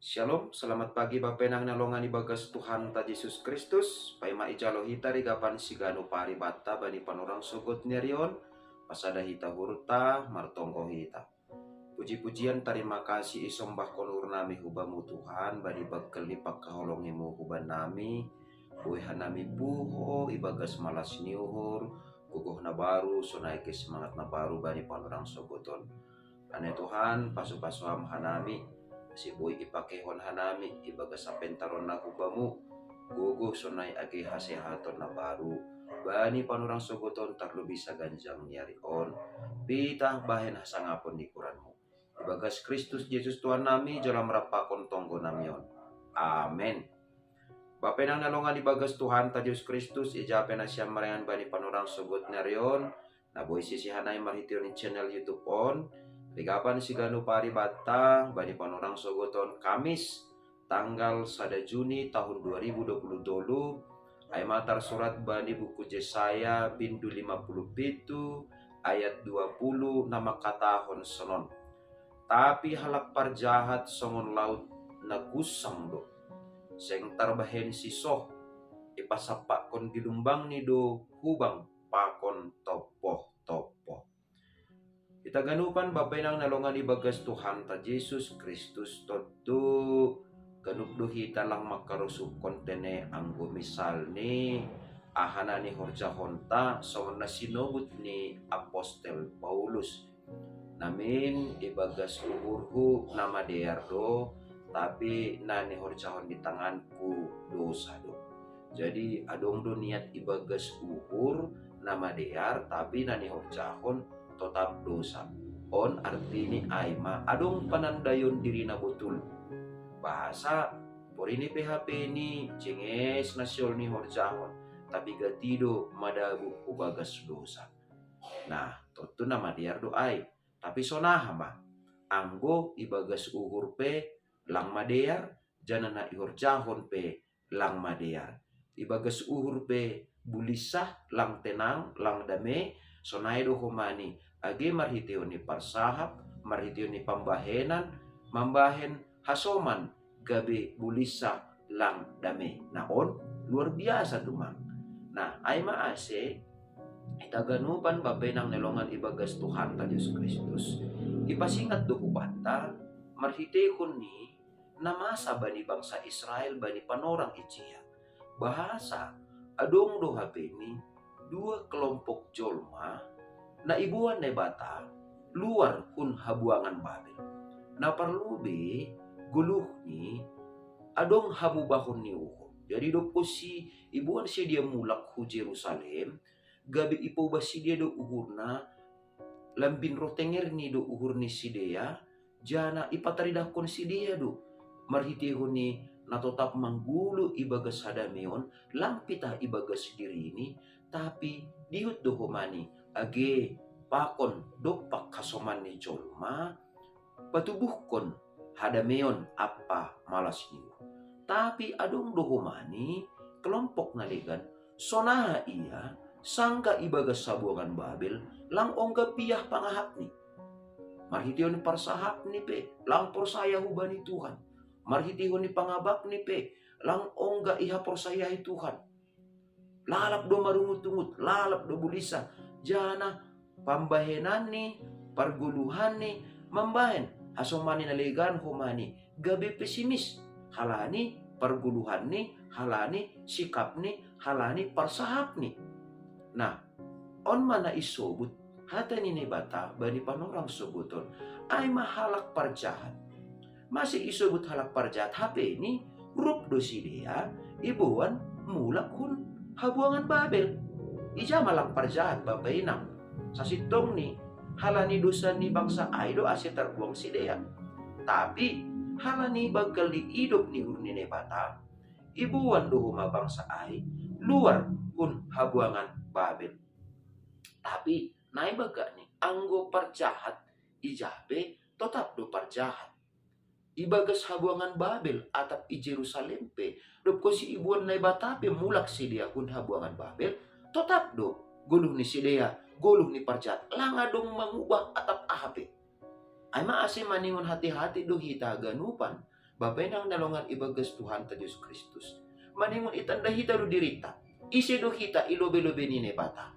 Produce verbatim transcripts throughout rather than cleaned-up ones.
Shalom, selamat pagi Bapenang na longan ibagas Tuhanta Jesus Kristus. Paima ijalo hita rigapan siganu paribatta bani panorang sogot ni arion, pasada hita hurta, martonggo hita. Puji-pujian tarima kasih isombahkon uhur nami hubamu Tuhan, bani bagkel ni pangkaholongimu huban nami, buehan nami puho ibagas malas ni uhur, gogoh na baru, sonai ke semangat na baru bani panorang sogoton. Ane Tuhan, pasu-pasu Ham hanami, siboi ipakehon hanami ibagas sapentaron na hubamu, gogoh sonai age hasehaton na baru bani panorang sogoton tarlubi saganjang ni ari on, pitah bahen hasangapon ni goranmu. Ibagas Kristus Jesus Tuhan nami, jala marampakon tonggo nami on. Amen. Bapenang na longan ibagas Tuhanta Jesus Kristus, ija pe nasiam maringanan bani panorang sogot ni ari on, na boi sisihanai marhitei ni channel YouTube on, rigapan siganu paribatta bani panorang sogoton Kamis, tanggal sada Juni tahun dua ribu dua puluh tolu, ai ma tarsurat bani buku Jesaya bindu lima puluh pitu ayat dua puluh na mangkatahon sonon. Tapi halak parjahat songon laut na gunsang do. Seng tarbahen sisoh, ipasampakkon gilumbangni do hubang pakon tompoh-tompoh. Hita ganupan Bapenang na longan ibagas Tuhanta Jesus Kristus, tontu ganup do hita lang mangkarosuhkon tene anggo misalni aha na nihorjahonta songon na sinobut ni apostel Paulus. Namin ibagas uhurhu na madear do, tapi na nihorjahon ni tanganku dosa do. Jadi adong do niat ibagas uhur na madear, tapi na nihorjahon totap dosa. On artini ai ma adong panandaion diri na botul. Bahasa porini pe hapeni jenges na sihol nihorjahon, tapi gati do madabu hubagas dosa. Nah, tontu na madear do ai. Tapi sonaha ma, anggo ibagas uhur pe lang madear, janah na ihorjahon pe lang madear. Ibagas uhur pe bulinsah, lang tenang, lang dame, sonai do homani, age marhiteon ni parsahap, marhiteon ni pambahenan, mambahen hasoman, gabe bulinsah, lang dame. Nah, on luar biasa tumang. Nah, ai ma ase hita ganupan Bapenang na longan ibagas Tuhanta Jesus Kristus, ipasingat do hubanta marhiteihon ni na masa bani bangsa Israel bani panorang ijia. Bahasa adong do hapeni dua kelompok jolma na iboan Naibata luar hun habuangan Babel. Na parlobei goluhni adong hamubahon ni uhur. Jadi dob konsi iboan sidea mulak hu Jerusalem, gabe ipaubah sidea do uhurna, lambin roh tengerni do uhur ni sidea, janah ipataridahkon sidea do marhiteihon ni na totap manggoluh ibagas hadameon, lang pitah ibagas dirini, tapi dihut do homani age pakon dompak hasoman ni jolma, patubuhkon hadameon ampa malas ni uhur. Tapi adong do homani kelompok na legan, sonaha ia, sanggah ibagas habuangan Babel, lang ongga piah pangahapni. Marhiteihon ni parsahapni pe lang porsaya hubani Tuhan. Marhiteihon ni pangabakni pe lang ongga ihaporsayai Tuhan. Lalap do marungut-ungut, lalap do bulinsah, janah pambahenanni, pargoluhanni, mambahen hasomanni na legan homani gabe pesimis, halani pargoluhanni, halani sikapni, halani parsahapni. Nah, on ma na isobut hata ni Naibata bani panorang sogoton, ai ma halak parjahat. Mase isobut halak parjahat? Hapeni rup do sidea iboan mulak hun habuangan Babel. Ija ma lang parjahat, Bapa Inang? Sasintongni halani dosa ni bangsa ai do ase tarbuang sidea. Tapi halani banggal ni idop ni uhur ni Naibata, iboan do homa bangsa ai luar hun habuangan Babel. Tapi nai bagakni, anggo parjahat ija pe totap do parjahat. Ibagas habuangan Babel atap i Jerusalem pe, dob konsi iboan Naibata pe mulak sidea hun habuangan Babel, totap do goluh ni sidea goluh ni parjahat, lang adong mangubah atap aha pe. Ai ma ase maningon hati-hati do hita haganupan, Bapa inang na longan ibagas Tuhanta Jesus Kristus, maningon itanda hita do dirita, ise do hita i lobe-lobe ni Naibata.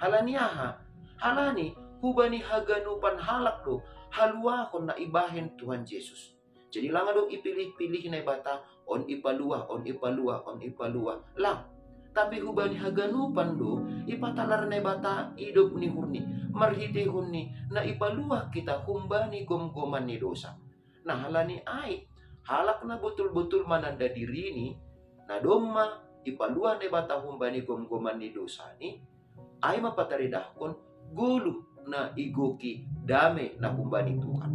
Halani aha? Halani hubani haganupan halak do haluahon na ibahen Tuhan Jesus. Jadi lang adong ipilih-pilih Naibata, on ipaluah, on ipaluah, on ipaluah. Lang. Tapi hubani haganupan do ipatalar Naibata idop ni uhurni, marhiteihon ni na ipaluah hita humbani gomgoman ni dosa. Nah, halani ai, halak na botul-botul mananda dirini, na domma ipaluah Naibata humbani gomgoman ni dosani, ai ma pataridahkon goluh na igoki dame na humbani Tuhan.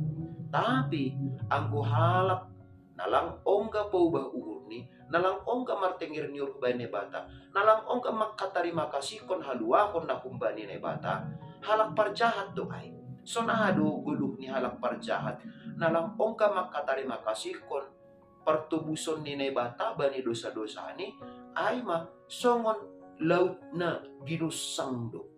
Tapi anggo halak na lang ongga paubah uhurni, na lang ongga martenger ni uhur humbani Naibata, na lang ongga mangkatarima kasihkon haluahon na humbani Naibata, halak parjahat do ai. Sonaha do goluh ni halak parjahat, na lang ongga mangkatarima kasihkon partobuson ni Naibata bani dosa-dosani, ai ma songon laut na ginussang do.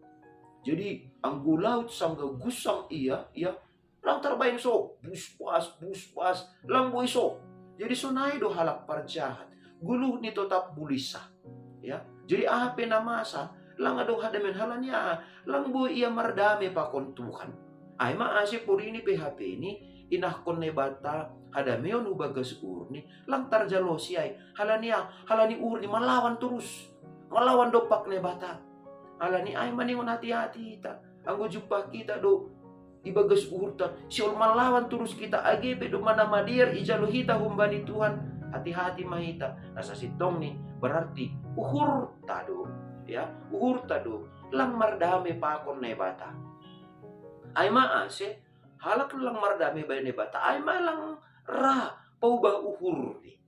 Jadi anggo laut sangga gussang ia, ia lang tarbahen so, bus bas, bus bas, lang boi so. Jadi sonai do halak parjahat, goluh ni totap bulisa. Ya, jadi aha pe na masa, lang adong hadameon. Halani aha? Lang boi ia mardame pakon Tuhan. Ai ma ase porini pe hapeni inahkon Naibata hadameon hubagas uhurni, lang tarjalosi ai. Halani aha? Halani uhurni malawan torus, malawan dompak Naibata. Halani ai maningon hati-hati hita. Anggo jumpah hita do ibagas uhurta, siol malawan torus hita, age pe do mana madear ijalo hita humbani Tuhan, hati-hati ma hita. Na sasintongni berarti uhurta do, ya, uhurta do lang mardame pakon Naibata. Ai ma ase halak lang mardame bahen Naibata, ai ma lang ra paubah uhurni,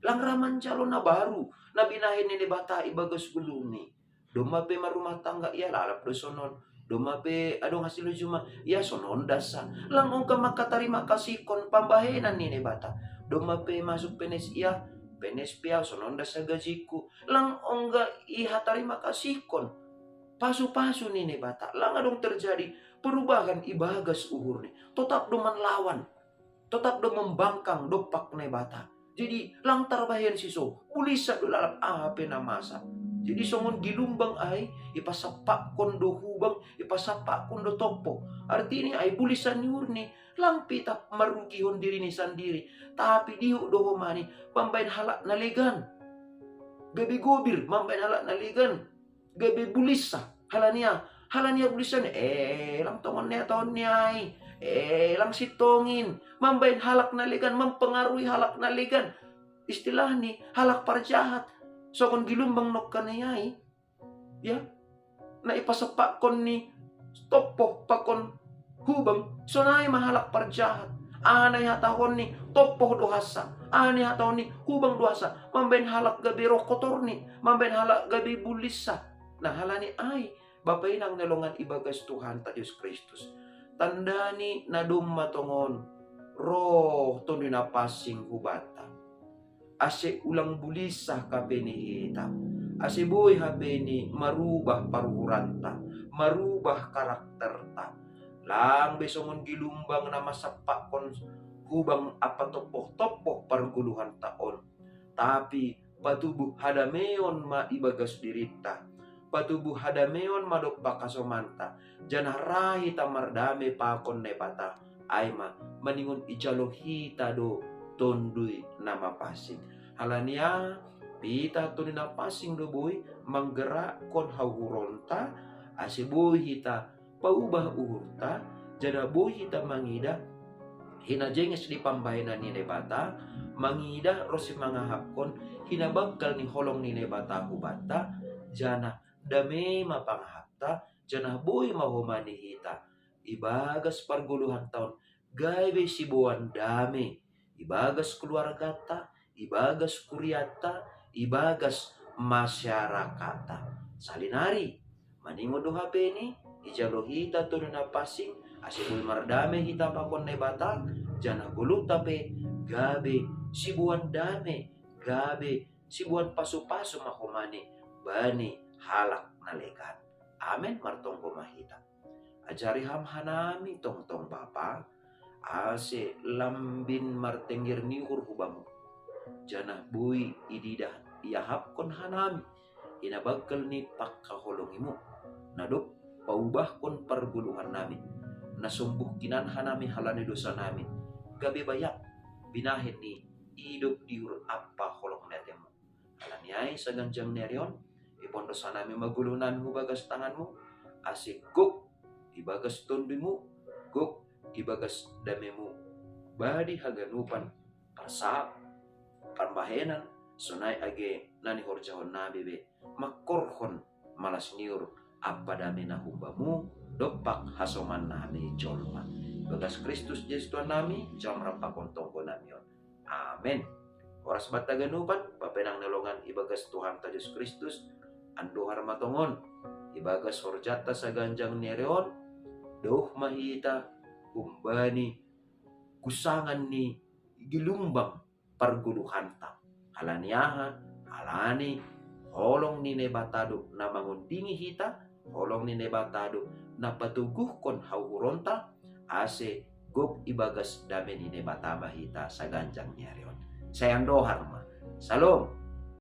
lang ra manjalo na baru na binahen ni Naibata ibagas goluhni. Domma pe marrumah tangga ia, lalap do sonon. Domma pe adong hasil ni juma ia, sonon dasa. Lang ongga mangkatarima kasihkon pambahenan ni Naibata. Domma pe masuk P N S ia, P N S pe au, sonon dasa gajingku. Lang ongga ihatarima kasihkon pasu-pasu ni Naibata. Lang adong terjadi perubahan ibagas uhurni. Totap do manlawan, totap do mambangkang dompak Naibata. Jadi lang tarbahen siso, bulisa do lalap, aha pe na masa. Jadi songon gilumbang ai, ipasampakkon do hubang, ipasampakkon do tompoh. Artini ai bulisa ni uhurni, lang pe tap marugihon dirini sandiri, tapi dihut do homani mambahen halak na legan. Gabe gobir mambahen halak na legan, gabe bulisa. Halani aha? Halani aha bulisani? Eh, lang tongon ni hatahon ni ai. Eh, lang sintongin. Mambahen halak na legan, mempengaruhi halak na legan. Istilahni halak parjahat. Songon gilumbang nongkan ni ai. Ya. Na ipasampakkon ni tompoh pakon hubang, sonai ma halak parjahat. Aha na ihatahonni, tompoh do hansa. Aha na ihatahonni, hubang do hansa. Mambahen halak gabe roh kotorni, mambahen halak gabe bulinsa. Nah, halani ai, bapa inang na longan ibagas Tuhanta Jesus Kristus, tandani na domma tongon roh Tonduy Napansing hubanta, ase ulang bulinsa hape ni hita, ase boi hape ni marubah paruhuranta, marubah karakterta. Lang be songon gilumbang na masampakkon hubang ampa tompoh-tompoh pargoluhanta on. Tapi patubuh hadameon ma ibagas dirinta, patubuh hadameon ma dompak hasomanta, janah ra hita mardame pakon Naibata, ai ma maningon ijalo hita do Tonduy Napansing. Halani aha? Hita Tonduy Napansing do boi manggerakkon hauhuronta, ase boi hita paubah uhurta, janah boi hita mangidah hinajenges ni pambahenan ni Naibata, mangidah ronsi mangahapkon hinabanggal ni holong ni Naibata hubanta, janah dame ma pangahapta, janah boi ma homa ni hita ibagas pargoluhanta on gabe siboan dame ibagas keluargata, ibagas kuriata, ibagas masyarakatta. Salinari, maningon do hapeni, ijalo hita Tonduy Napansing, ase boi mardame hita pakon Naibata, janah goluhta pe gabe siboan dame, gabe siboan pasupasu ma homani bani halak na legan. Amen. Martonggo ma hita. Ajari ham hanami tongtong Bapa, ase lambin martengger ni uhur hu Bamu. Janah boi ididah iahapkon hanami i na banggal ni pangkaholongiMu, na dob paubahkon pargoluhannami, na sombuh hinan hanami halani dosanami, gabe bayak binahen ni idop di uhur ampa holong ni atemu. Halani ai saganjang ni ari on, ipondos hanami ma goluhnami hu bagas tanganMu, ase gok ibagas TonduyMu, gok ibagas dameiMu, badi haganupan parsap, parbahenan, sonai age na nihorjahonnami be, mangkorhon malas ni uhur ampa dame na hu Bamu dompak hasomannami jolma. Ibagas Kristus Jesus Tuhannami, jam rampakon tonggonami on. Amen. Horas banta haganupan, papenang ni longan ibagas Tuhanta Jesus Kristus, andohar ma tongon, ibagas horjanta saganjang ni ari on, doh ma hita humbani gusangan ni gelumbang pargoluhanta. Halani aha? Halani holong ni Naibata do na mangondingi hita, holong ni Naibata do na patoguhkon hauhuronta, ase gok ibagas dame ni Naibata ma hita saganjang ni ari on. Sai andohar ma. Salom.